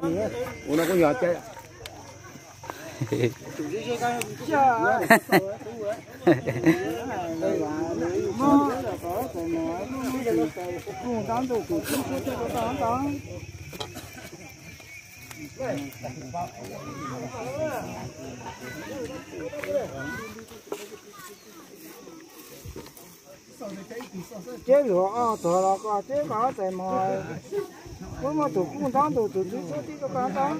Ua no kuj yog cai. Ceb lus ob txog los koj ceb koj ob txais mos, muab muab tus kuj ntaub ntug tus txwv tshuab tib rau koj ntaub.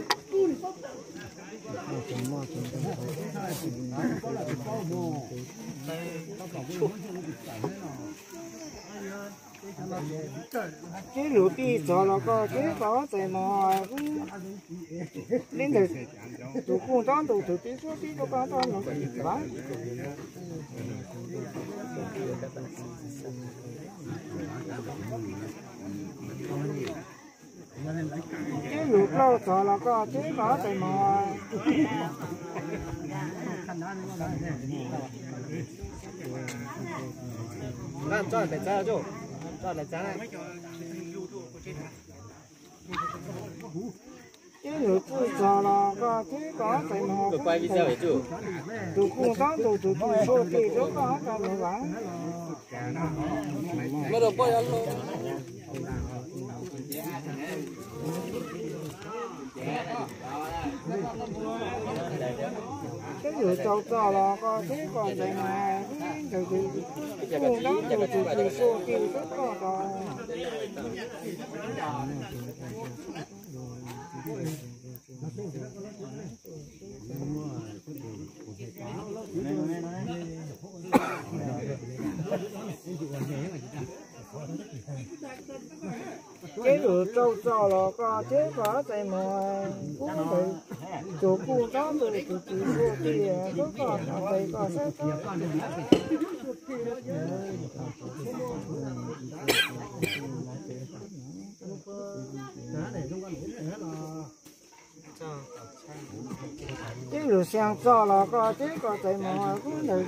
Ceb lus pib txog los koj ceb koj ob txais mos, li ntawd tus kuj ntaub ntug tus txwv tshuab tib rau koj ntaub no. Ceb lus plaub txog los koj ceb koj ob txais mos. Ceb lus tsib txog los koj ceb koj ob txais mos, tus kuj ntaub ntug tus txwv tshuab tib rau koj ntaub no. Ceb lus rau txog los koj ceb koj txais mos, tus kuj ntaub ntug tus txwv tshuab tib rau koj ntaub. Ceb lus rau txog los koj ceb koj ob txais mos, kub ntawd tus kuj ntaub ntug tus txwv tshuab tib rau koj ntaub, koj saib tau. Ceb lus xyaa txog los koj ceb koj txais mos, kub ntawd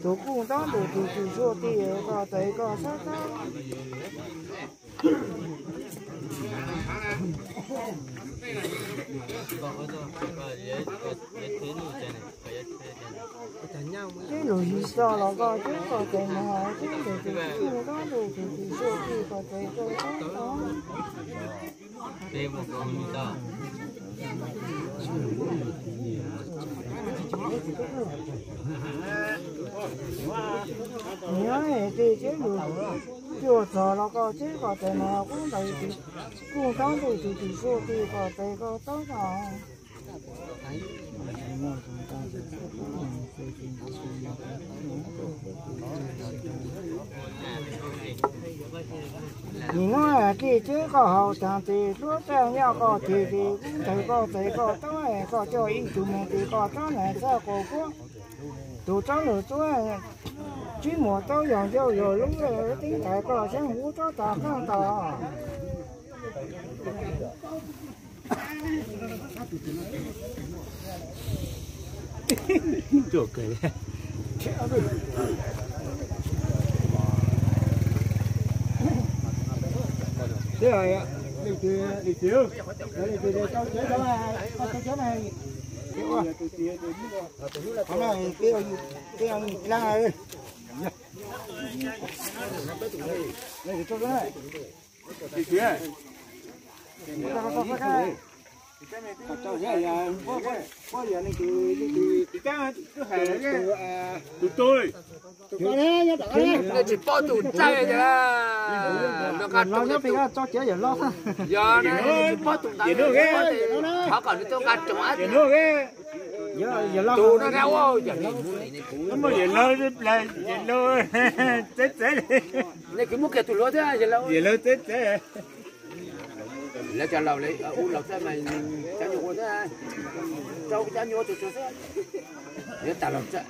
tus kuj ntaub ntug tus txwv tshuab tib rau koj ntaub, koj saib tau. Ceb lus yim txog los koj ceb koj txais mos, kub ntawd tus kuj ntaub ntug tus txwv tshuab tib rau koj ntaub, koj saib tau. Nyob es tij ceb lus cuaj txog los koj ceb koj txais mos, kub ntawd tus kuj ntaub ntug tus txwv tshuab tib rau koj ntaub, koj saib tau. Nim no tij ceb koj haus taag tes, hlub txaj nyaj koj ceg tes, kub ntawd koj txais koj ntaub, koj coj ib tug moog tes koj rov naj txhaj qaum puab. Tus tsob lug txuab tsib muag taub yog ncauj yog lub, teb ntais koj xyoob huv tsob tag qaab tog. Tus tub, nej tsis paub tus txawj, nqa rooj, yog tsis paub tus ntawd, thov kom nws tuaj nqa rooj. Tus no na, yog li, yog laug txev txev, nej kwv muab kiag tus hluas thiab, yog laug txev txev. Lawv cov laus, ub, laus txawj mas cov nyuag ua thiab, rau cov nyuag ua tus tsuag xwb. Yuav tas laus txawj,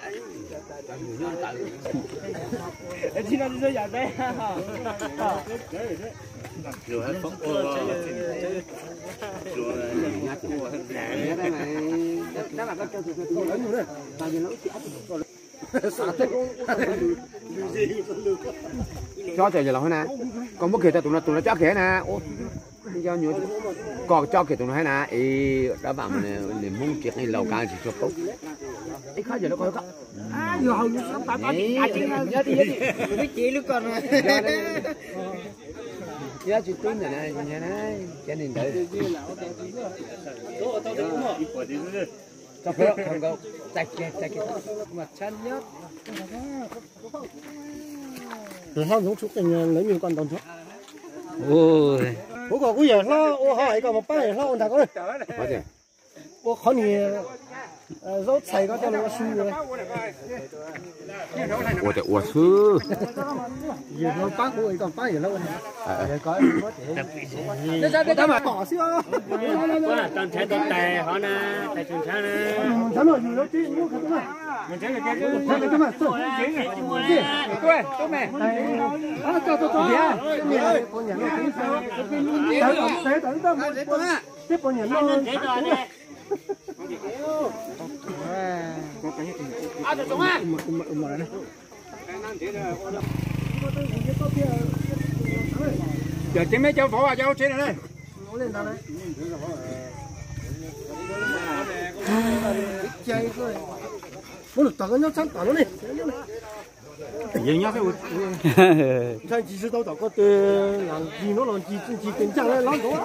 cov nyuag nyob ntawd. Tsis no tsis txawj yam peb. Cob tso yog laus na, koj muab kiag tau tus no, tus no cob kiag na. Koj coj kiag tus no hab na, es dab vam mas nws Hmoob tsis qeej laus kav tsis tshua paub. Yob tsis tub ntawm na, cov ntawd. Tus hlob ntxoov tshum qeej lawv nyuag koj ntau ntsuag. Kuv kom kuv yawm hlob ua ho es koj mus pab yawm hlob ua ntag koj. Ua qhov niag zaub txhais koj coj los ua su. Ua tias ua xwb. Yawm hlob pab kuv es koj pab yawm hlob ua ntag. Tau ntshai tau tais hov na, tais tsis ntshai na. Peb puas nyiam noj? Cov tsev me cov vauv cov hauv tsev no ne. Muab lus tom koj nyob tshab tom no ne. Ntshai ntsis tsis tau tom koj tes, ncig no los ncig ncig tes ncaj los ntov.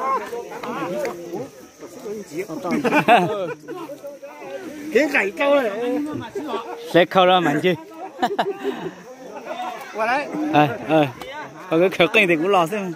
Kev nqaim rau. Saib khau los mas ncig. Koj khaws qeej tes kuv los xwb.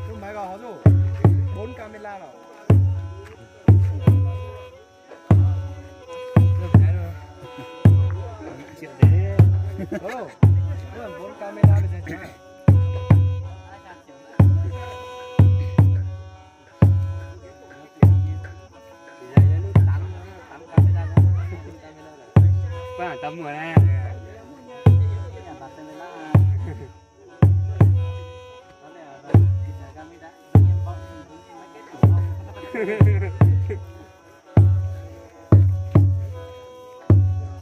Lub máy vào hot luôn. Bốn camera rồi. Lub máy luôn. Triệu đấy. Alo. Lub bốn camera bây giờ chả. Tao mua này.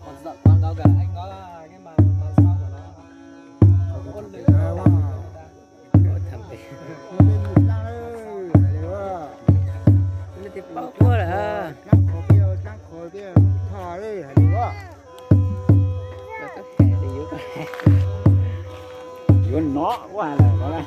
Còn dọn quảng cáo cả anh có cái mà mà sao của nó. Ôn luyện. Ôi, thằng này. Nó thì bảo ua là. Yuav no ua hais lawm no.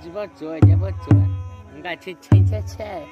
Tsis muaj tsuav, tsis muaj tsuav, nqa tshee tshee tshaj tshaj.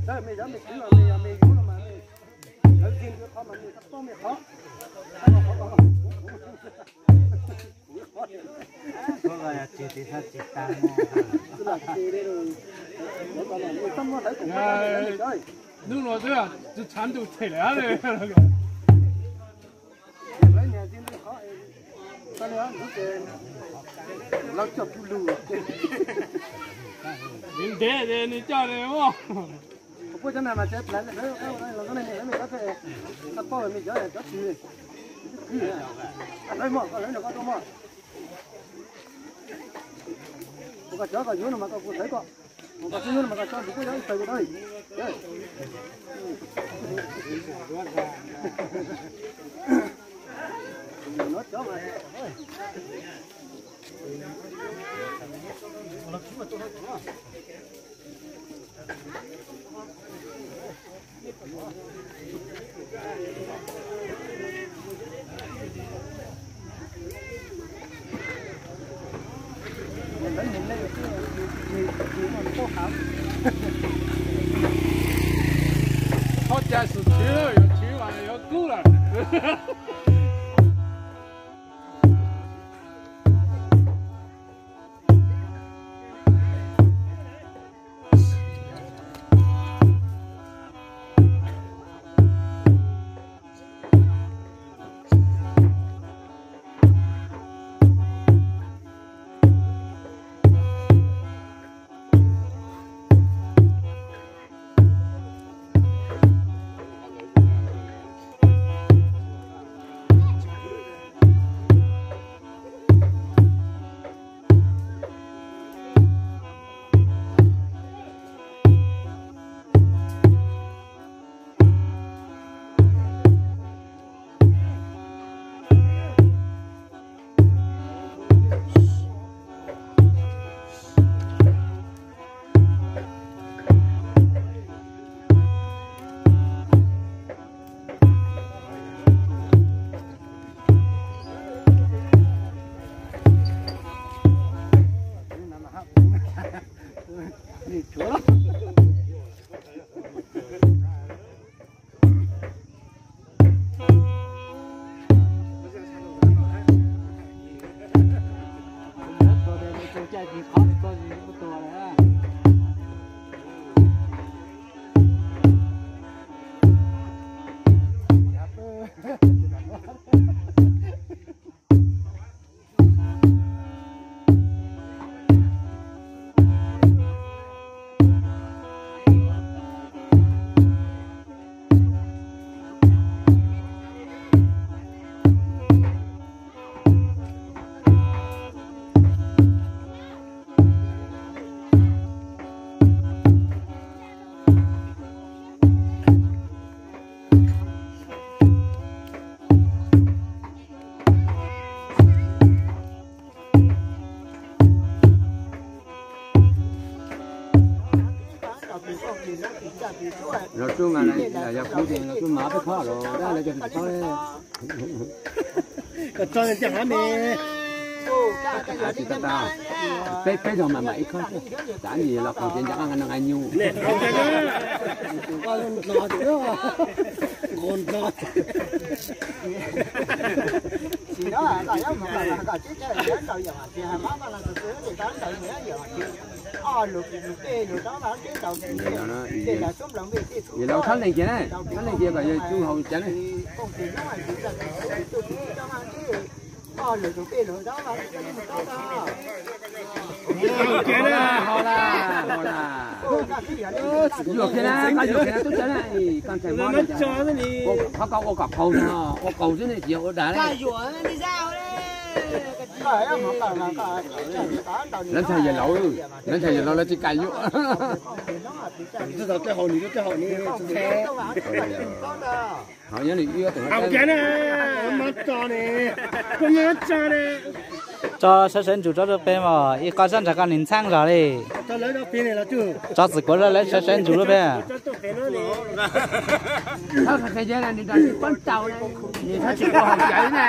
Saib me cov me kwv los me yog me yuav no mas, lawv kiag qhov mas me txhob paub me qhov. Hnub no twb tshav ntuj them lawm. Ntev ntev nws coj li. Puab cov na mas tsev plawv los, los ne, koj paub me cov, cov tsis, tsis kwv, lawv mog, koj lawv no koj tuaj mog. Koj cov koj yuav no mas koj kuj hlawv koj, koj tsis yuav no mas koj tso ntawm koj yuav ib tawg kuj tau li. Tus tswv yuav tswv mas yuav kub lawm. Los tsuj mas, yog kuv ces los tsuj mas peb khob los dab lawv cov tsis paub. Kom tso cov hav me. Tsis tau tau. Peb, peb zaug mas mam ib khob xwb. Tav nim los qaug ces nco qab nqa nqa nyuj. Yog laus thab leeg kiag na, thab leeg kiag kom yog tsuj haus cas ne. Haus las, haus las, haus las. Yuam kiag na, koj yuam kiag na tub cawv na, koj ntshai mob no. Qhov koj ua kom qaug no, ua qaug xwb ne tsis yog ua dag li. Lawv ntshai yawg laus, lawv ntshai yawg laus lawv tsis kam yuam. Haus nyob nws ib ob tug. Haus cas na, mob tso ne, koj mob tso ne. Tso sawv sawv ntsug tso rau pem mas ib qho sab ntsag koj nim ntxhab zog li. Tso txwm kuav lawv sawv sawv ntsug lub pem. Txhob qhia qhia nws nrog tsis paub rau, nws txhob tsis ua haus cawv na,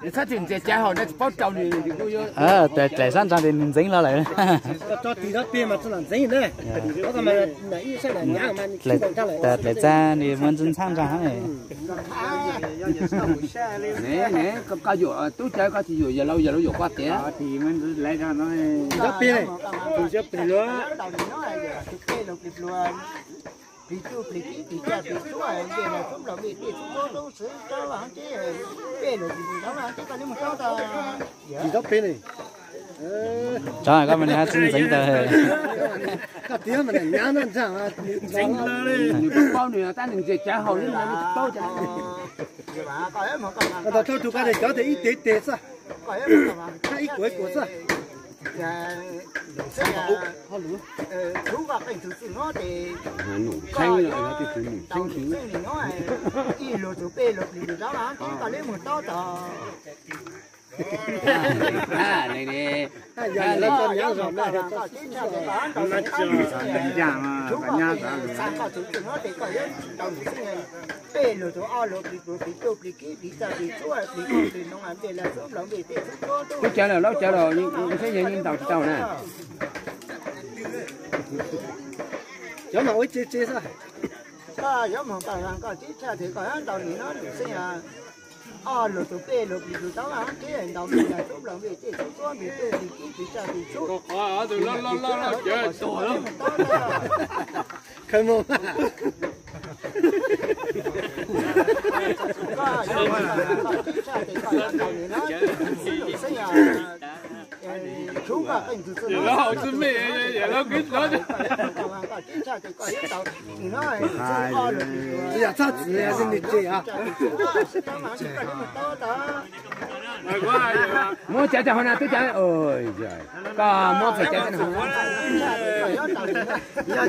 nws txhob tsis ntxias cawv haus nrog tsis paub rau nws. Dlaim sab ntsag ces nws ntxeev los lawm. Dlaim txag nws muaj ntxhab ntsag. Ne, koj yuam tub cawv koj tsis yuam yawg laus, yawg laus yuam koj tiag. Tsis tau peb ne. Tso koj mas nws haj tsis ntxeev tau. Koj tias mas nyab no ntag. Nws paub nws tab nws ntxias cawv haus li no nws tsis paub cas. Koj tau thauj tus koj tias cov tias ib tes tes xwb, ib kuav ib kuav xwb. Num tsheeb, num tsheeb xwb. Ib luag tus peb luag plis tus rov los tib koj li mus taub tod. Peb luag tus ob luag plis pluav plis tuj plis kib plis txaj plis tshuab plis koj plis noov plis lawm xub nplaum npej tej txhub tuab tuj. Tub cawv lawm laub cawv lawm, saib yog yeej ntaus tsis tau na. Cov mas ua tse tse xwb. Koj yuav moog koj koj tib tshaj tes koj yuav ntaus nim no lug xwb yog ob lug tug peb lug plis lug tau ntawd ntaus nplig txub nplaum nplig tej txub tuab nplig tuj nplig kib nplig tsaj nplig txub. Muab cov cov hauv na twb cov, koj muab txhais cov cov na,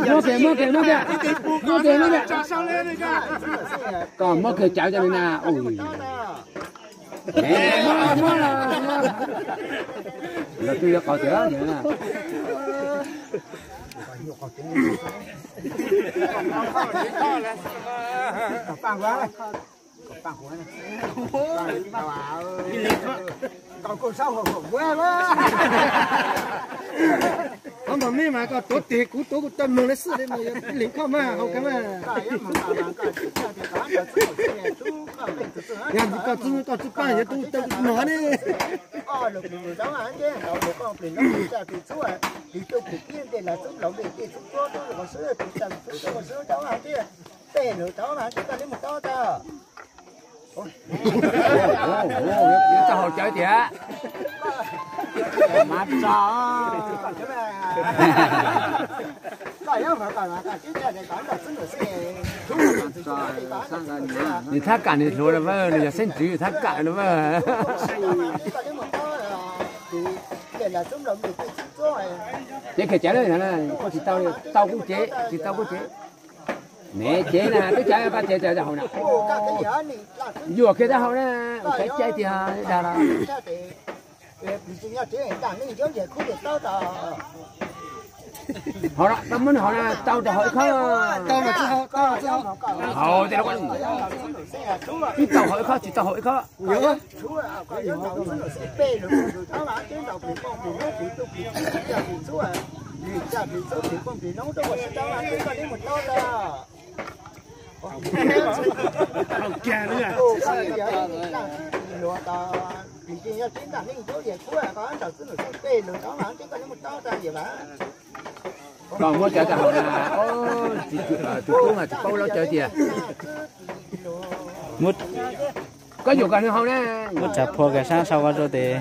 muab kiag muab kiag muab kiag, muab kiag muab kiag, koj muab kiag cov cov na. Muab, muab, muab. Lawv twb yuav qau tiag na. Qhov npaum me mas koj tuav tes kuv tuav kuv taw moog le xwb le mas yog leeg koj mas haus kawg mas. Yog koj txwb koj txwb paj yog tub taw kuv mog ne. Yuav tau haus cawv tiag. Mas tso. Nws thab kam nws hluas na, nws yog xeeb ntxwv thab kam na. Cev kiag cawv, koj tsis tau, tau kuj cev, tsis tau kuj cev. Niam cev na, twb cov koj cev cov hauv na. Yuam kiag cov hauv na, caiv caiv tiag dag los. Hauv no, koj muab nws hauv na, tau rau hauv ib khob. Hauv tej, tsis tau hauv ib khob, tsis tau hauv ib khob. Koj muab cov tau hauv na, tus tub mas tsis paub lab cawv tiag. Koj yuam kom nws haus na. Muab tsav phua kiag sab sau koj rau tes.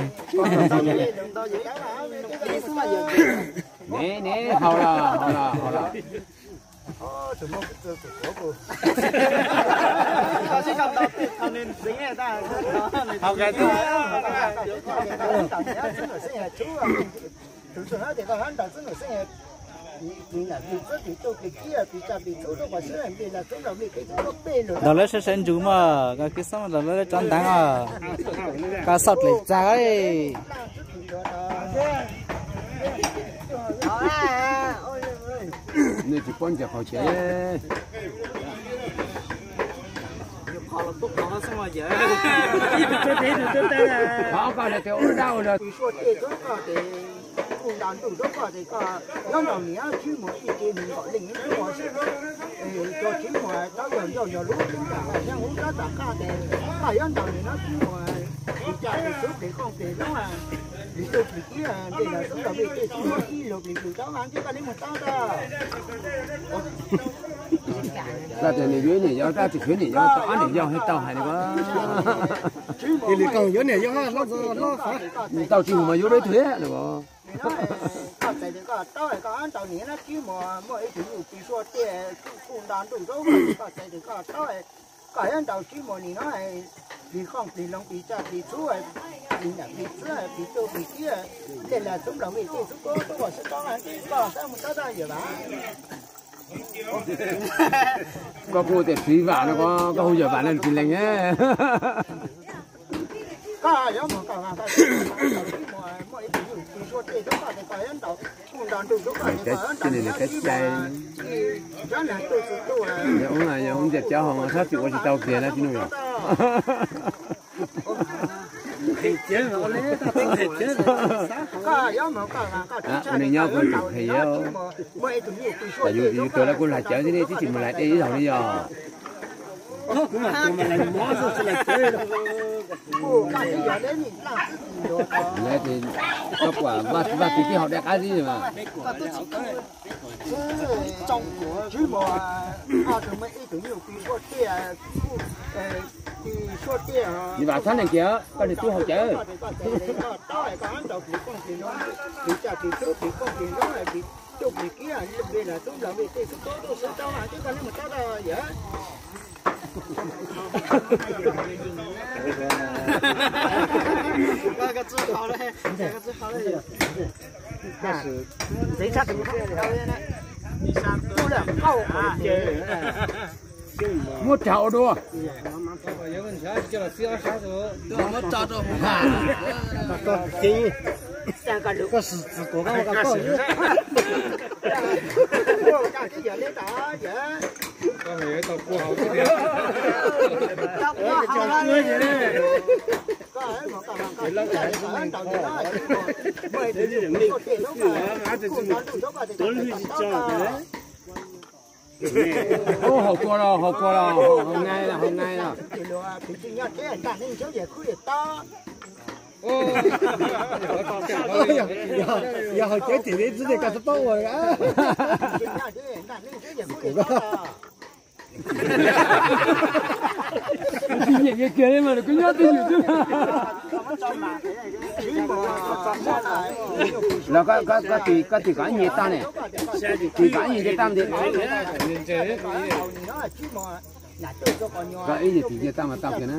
Ne, ne, haus los, haus los, haus los. Ntaus lawv sawv sawv ntsug mas koj kwv xab mas ntaus lawv cov nteev os. Koj xauj dlaim txag. Nej tsis paub ncaws qhov chaw. Qhov koj hais tias ua dab ua los. Kuj nto ntuj rau koj tes koj nyob ntaus nim no Tswv Muas ib ce nws nkaum leej ib tug sib, cov Tswv Muas tau yog ncauj yog lub teb nram Naj Hub rab tom qab tes koj yuav ntaus nim no Tswv Muas tus caj tus tub plig kooj plig loob, plig tub plig kiab, npe los tub los plig tej tub ib lus plig lus tau mas ntsib koj li mus tau ntag. Koj tias nws yuav ib niam yau, koj tsis yuav niam yau, tau ob niam yau thiaj tau hais li ko. Ib li koos yuav niam yau hlob hlob, tau tsis mus mas yuav dua ib tug thiab li ko. Koj txais tes koj taub, koj ntaus nim no Tswv Muas muaj ib tug nyuj plig sua tiag, kuj nto ntuj zaub, koj txais tes koj taub, koj yuav ntaus Tswv Muas nim no plig kooj plig loob plig caj plig txub, plig nam plig txwv, plig tub plig kiab, tej los txub nplaum plig tej txub kub tub koj sib tau, koj xav mus tau tag yawm vas. Koj kuj tias txiv vam no, koj hu yawm vas no tsis lees. Koj yuav mus koj vas, koj muaj ib tug nyuj plig sua tiag, koj tes koj yuav ntaus, kuj nto ntuj zaub, koj tes koj yuav ntaus nim no Tswv Muas, yog ub yog ub ntiag cov hauv txhob txwm ua tsis tau kiag na Tswv Nuj yom. Ua neej nyob kuj tseem phem, yus tus lawv kuj hlais cawv thiab ne, twb tsis mus hlais dej ib zaug li yog. Lawv tias koj puas vaj tij tib haus dej qab zib mas. Ni vam thab neeg kiag koj niag tub haus cawv. Muab rau ua dua. Koj sim txwv kuv koj ua koj koj. Haus kua los, haus kua los, haus ngai los, haus ngai los. Yog haus cawv ces twb tias koj txhob paub ua. Nyiam kiag li mas kuv nyob twj ywm xwb. Los koj tis kom ib nyuag tag ne, tis kom ib nyuag nce tag nti. Koj ib nyuag tis nce tag mas tau kiag na.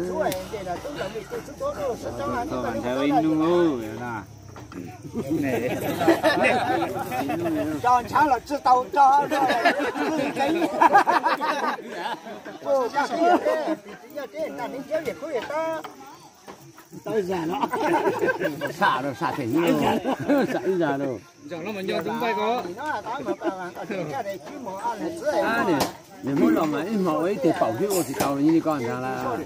Tso ntshav los tsis tau tso. Sam los sam them, sam ib zag lauj. Nws muab los mas ib hmo ua ib teg paum xwb ua tsis tau li koj ntag lawm.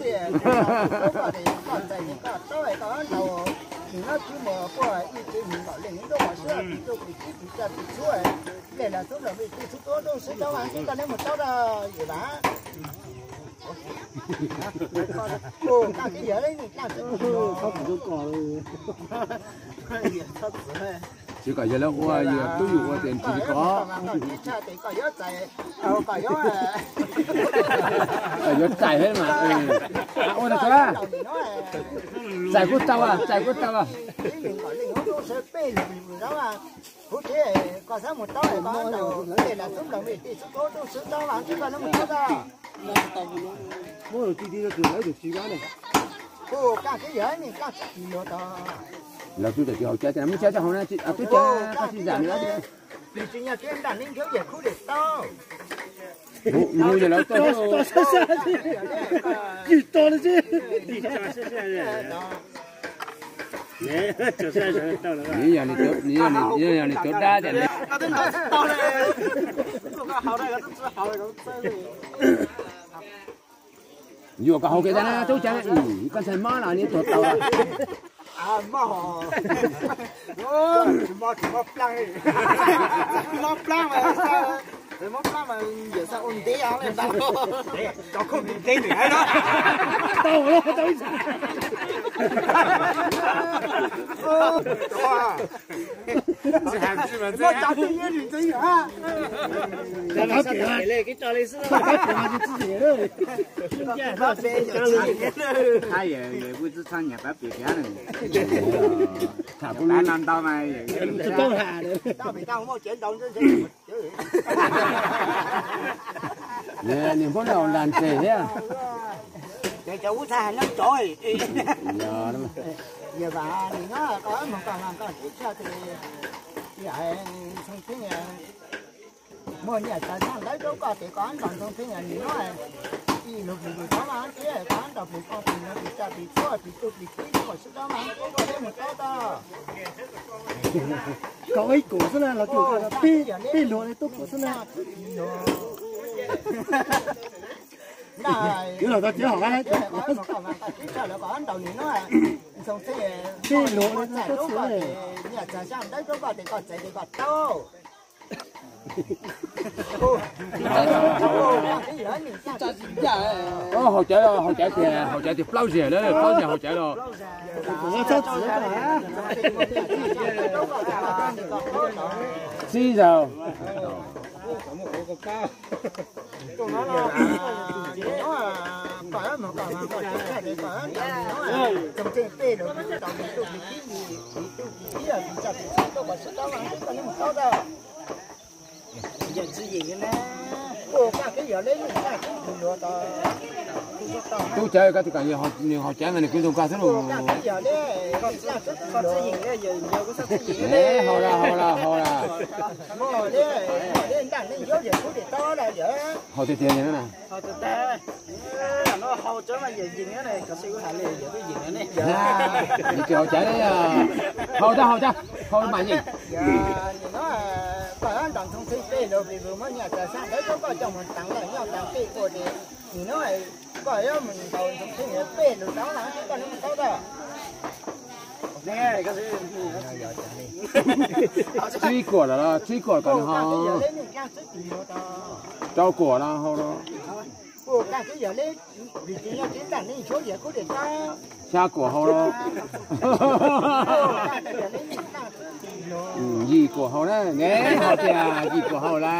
Tsis kom yog lawv ua, yog tub yus ua ces tsis kom. Yuav txais thiab mas. Ua tau, txais kuj tau, txais kuj tau. Los tub tsis haus cawv, muab cawv coj hauv na, tub cawv koj tsis zam li. Mus yog lawv tau, tsis tau li tsis. Nws yog nws cov dab tias yuav kom haus kiag tag na tub cawv, koj ntshai mob los nws tuag tau. Tham kuv no ntau mas. Niam muab nws las ntes thiab. Muaj nyiaj txawv txheej ntawv rau koj ces koj nrog ntxoov pheej nim no ib lug plis lug txhob mas thiab koj nrog plis poj plis no plis tsa plis txhua plis tu plis tib koj sib txhob mas koj thiab mus txhob tau. Kaum ib kaum xwb na los tsuas peb luag li tub kaum xwb na. Yuav los tau tiab hov. Tij luag txhob txwm. Haus cawv, haus cawv tias, haus cawv tias plaub zes na, plaub zes haus cawv los. Txib zaug. Tub cawv, koj tus kam nws haus cawv mas nws kwv tus koj xwb los. Haus las, haus las, haus las. Haus tiag tiag na. Tsis haus cawv, haus tag, haus tag, haus mas yeej. Tsib kuam lawm los, tsib kuam kom nws haus. Rau kuam los haus los. Xya kuam haus los. Yim kuam haus na, ne haus tias yim kuam haus lawm.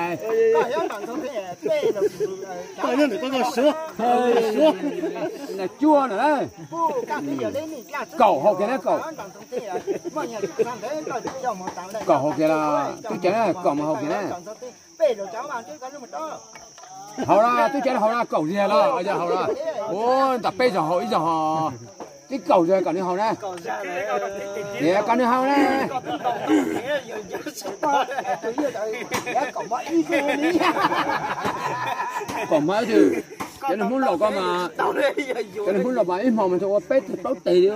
Cuaj na, kaum haus kiag na, kaum. Kaum haus kiag los, tub cawv na, kaum mus haus kiag na. Haus los, tub cawv na, haus los, kaum zes los, yog haus los. Ua ntawm peb zaug haus ib zaug hos. Twb kaum zes kom nws haus na. Tias kom nws haus na. Kaum hmo ib tug, cov niag Hmoob laus ko mas, cov niag Hmoob laus mas ib hmo mas tau ua peb teg plaub teg li.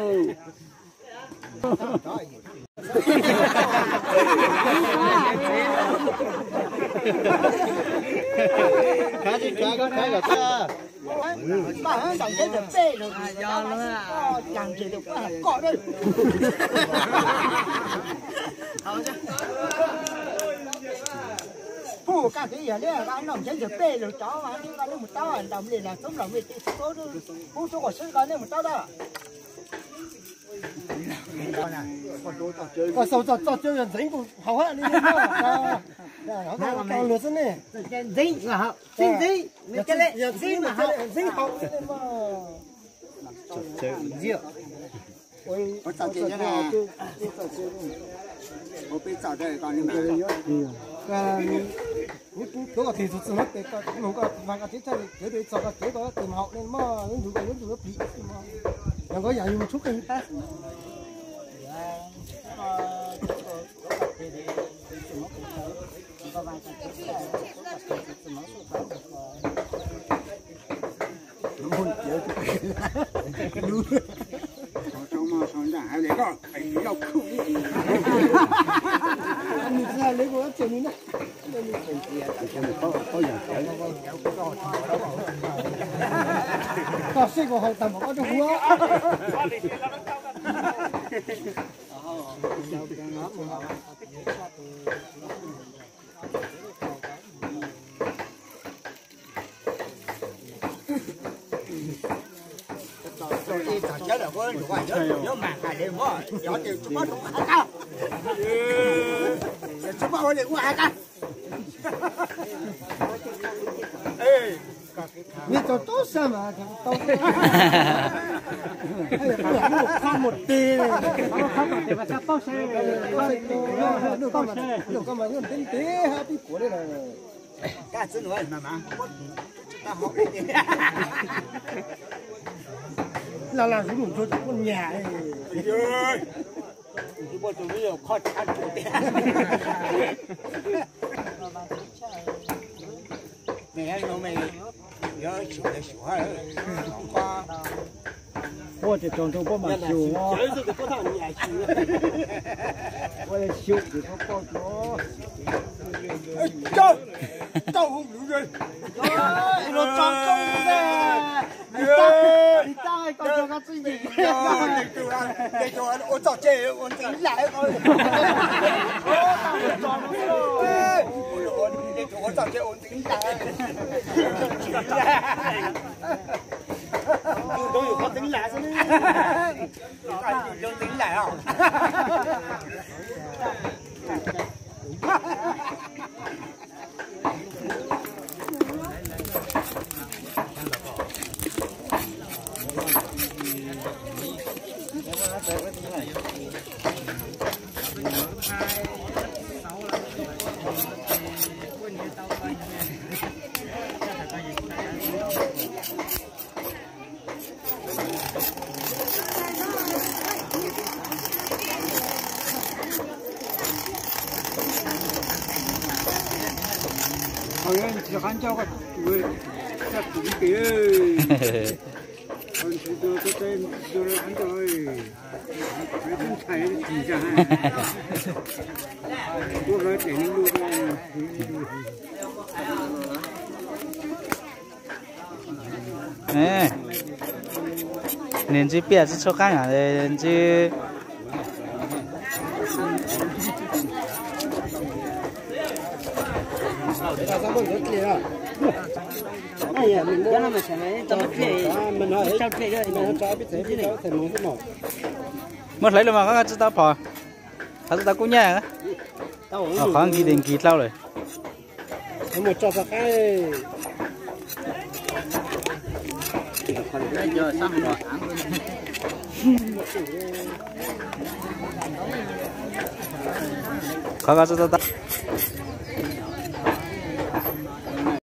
Pub kaj kev yog liab, noj nrhiav ntawm peb lug cov mas nej mus taub ntaus mlig los txoob los mlig tij txhub txhub, pub txhub quas sib ko nej mus taub da. Koj xaus txog txoj cawv yog ntxeev kuj haus hab li, tau luag xwb ne. Ntxeev, sib ntxeev, ntxeev haus. Tuav koj tig txug txug nuav tes koj mloog koj vaag koj teb txhaj le kev tes txog koj kev koj tes mas haum ne mog, yuav nrug koj yuav nrug yuav pim. Yog nkawd yam yus tshub qeeg tab. Koj seb kuv haus tag npaum koj rau kuv. Neb tau tub sab mas tau, qhov mus tig, koj mas yog ntev ntev hab pib puav li lawm. Laj laj zuv num ntsuag cov poj niam. Ua ces tsaus ntuj puab mam xyum, ua xyum ces puab pauj tsuav. Ua txoj cai ua ntxim lais. Ua txoj cai ua ntxim lais. Ntxim lais os. Nws ntsib piaj tsis tshua qab na, ntsib. Muab hlawv los mas qhov tsis tau phom, qhov tsis tau kub nyab, qhov nkig tes nkig dlhau lawm. Qhov ko tsis tau tau.